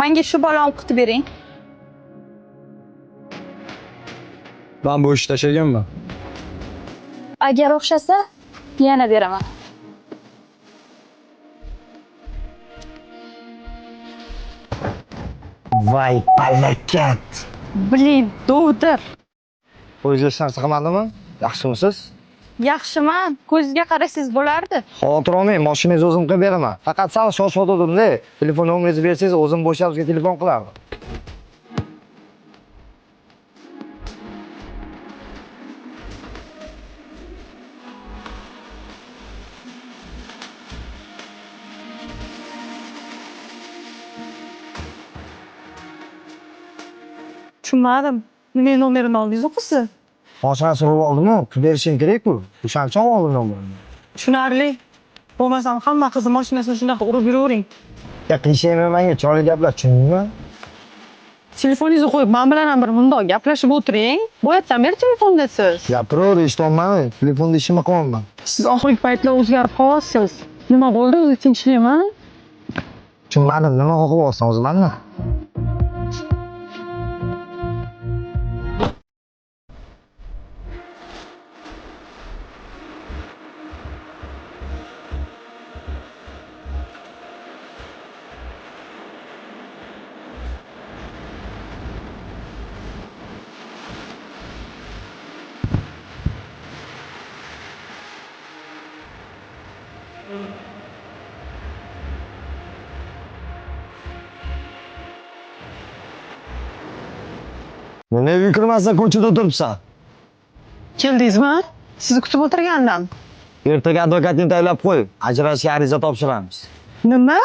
Menga shu balon qutib bering. Man bu ishni tashlaganman. Agar o'xshasa, yana beraman. Voy palakat. Blin, dovdir. O'zingiz hech narsa qilmadimi? Yaxshimisiz? Yaxshiman. Ko'zingizga qarasangiz bo'lardi. Xavotir olmang, mashinangizni o'zim qilib beraman. Faqat sal shoshib o'tirdim-da. Telefon nomeringizni bersangiz, o'zim bo'shab sizga telefon qilardim. Tushunmadim. Nima nomerini oldingiz o'qisi? Mashinani so'rab oldim-ku, qilib berishing kerak-ku. O'shaning uchun oldim nomerini. Tushunarli. Bo'lmasam hamma qizni mashinasini shunaqa urib yuravering. Ya qiyshayma menga, chiroyli gaplar, tushundingmi? Telefoningizni qo'yib, men bilan ham bir mundoq gaplashib o'tiring. Boyatdan beri telefondasiz. Gapiraver, eshitolmadim. Telefonda ishimni qilyapman. Siz oxirgi paytlar o'zgarib qolyapsiz. Nima bo'ldi o'zi, tinchlikmi? Tushunmadim, nima qilyapsan o'zi mandan? Nima uyga kirmasdan ko'chada o'tiribsan? Keldingizmi? Sizni kutib o'tirgandim. Ertaga advokatni tayyorlab qo'y. Ajrashishga ariza topshiramiz. Nima?